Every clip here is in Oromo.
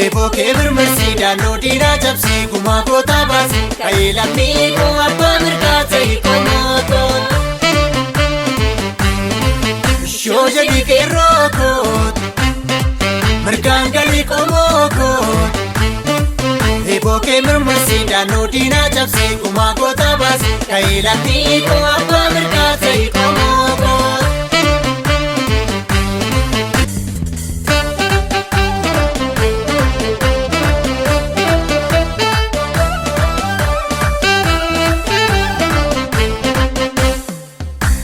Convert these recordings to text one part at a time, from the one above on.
Eeboo kee mirmirsi daannoo diinaa cabsii gumaa gootaa baasi ka'ee lammii koo abbaa mirgaa ta'e qomoo koo. Shoo jedhi qeerroo koot mirgaan galii qomoo koot. Eeboo kee mirmirsi daannoo diinaa cabsii gumaa gootaa baasi ka'ee lammii koo abbaa mirgaa ta'e qomoo koo.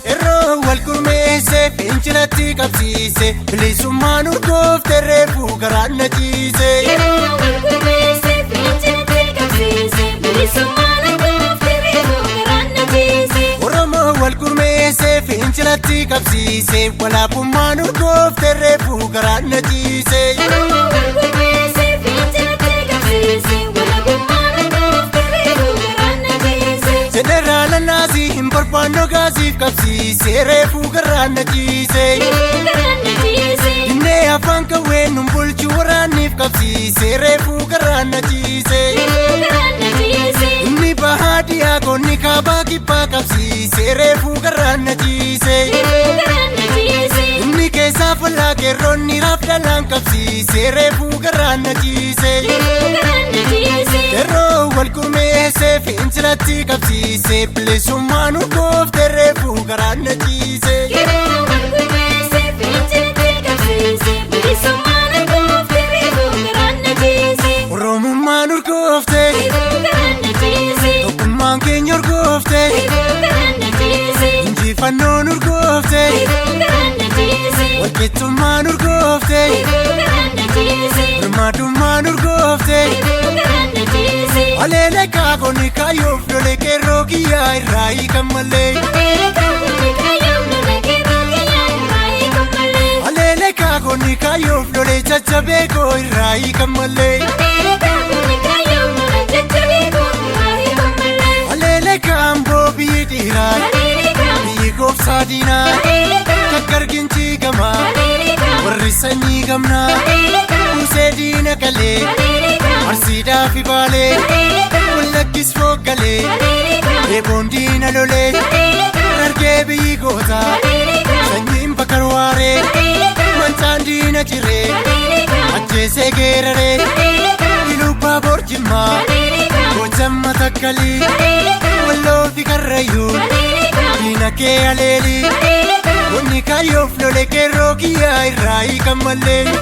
Yeroo wal gurmeesse fincilatti qabsiise bilisummaan urgoofte reefuu garaan na ciise. Yeroo wal gurmeesse fincilatti qabsiise bilisummaan urgoofte reefuu garaan na ciise. Oromoo wal gurmeesse fincilatti qabsiise walaabummaan urgoofte reefuu garaan na ciise. Oromoo wal gurmeesse fincilatti qabsiise walabummaan urgoofte reefuu garaan na ciise. Jeneraala Naasii hin barbaanno gaasiif qabsiise reefuu garaan na ciise. Reefuu garaan na ciise. Dinnee afaan qawween nun bulchu waraanniif qabsiise reefuu garaan na ciise. Reefuu garaan na ciise. Inni bahaa dhiyaa goonni kaabaa kibbaa qabsiise reefuu garaan na ciise. Reefuu garaan na ciise. Inni keessaa fallaa qeerroonni raaf dhalaan qabsiise reefuu garaan na ciise. Reefuu garaan na ciise. Qeerroo wal gurmeesse fincilatti qabsiise bilisummaan urgoofte reefuu garaan na ciise. Yeroo wal gurmeesse fincilatti qabsiise bilisummaan urgoofte reefuu garaan na ciise. Oromummaan urgoofte Reefuu garaan na ciise. tokkummaan keenya urgoofte Reefuu garaan na ciise. injifannoon urgoofte Reefuu garaan na ciise. walqixxummaan urgoofte Reefuu garaan na ciise. birmaadummaan urgoofte. Reefuu garaan na ciise. Aleele kaakonni kaayyoof lole qeerroo kiyyaa irraa hiikan malee. Aleele kaakonni kaayyoof lola qeerroo kiyyaa irraa hiikan malee. Aleele kaakonni kaayyoof lole jajjabee koo irraa hiikan malee. Aleele kaakonni kaayyoof lola jajjabee koo irraa hiikan malee. Aleele kaamboo biyyi dhiiraa Aleele kaa. biyyi gooftaa diinaa Aleele kaa. kakkarginchii gamaa Aleele kaa. warri sanyii gamnaa Aleele kaa. Musee diina qalee Aleele kaa. arsiidaa fi baalee Aleele kaa. wallaggis fooggalee Aleele kaa. eeboon diina lolee Aleele kaa. harargee biyyi gootaa Aleele kaa. sanyiin bakarwaaree Aleele kaa. mancaan diina ciree Aleele kaa. ajjeesee geeraree Aleele kaa. ilubbaa boorjimmaa Aleele kaa. gojamma takkalii Aleele kaa. walloo fi karrayyuu Aleele kaa. diina kee aleelii Aleele kaa. Wanni kaayyoof lole qeerroo kiyyaa irraa hiikan malee. Aleele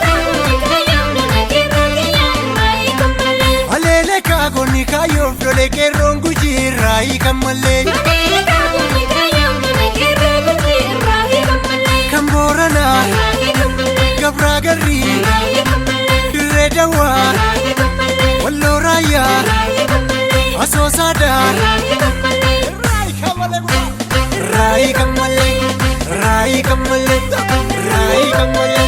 kaakonni kaayyoof lola qeerroo kiyyaa irraa hiikan malee. Aleele kaakonni kaayyoof lole qeerroon gujii irraa hiikan malee. Aleele kaakonni kaayyoof lola qeerroo gujii irraa hiikan malee. Kan Booranaa, Irraa hiikan malee. Gabraa Garrii, Irraa hiikan malee. Dirree Dawaa, Irraa hiikan malee. Walloo Raayyaa, Irraa hiikan malee. Asoosaa Daar. Irraa hiikan malee. Irraa hiikan malee. Irraa hiikan malee. Irraa hiikan malee.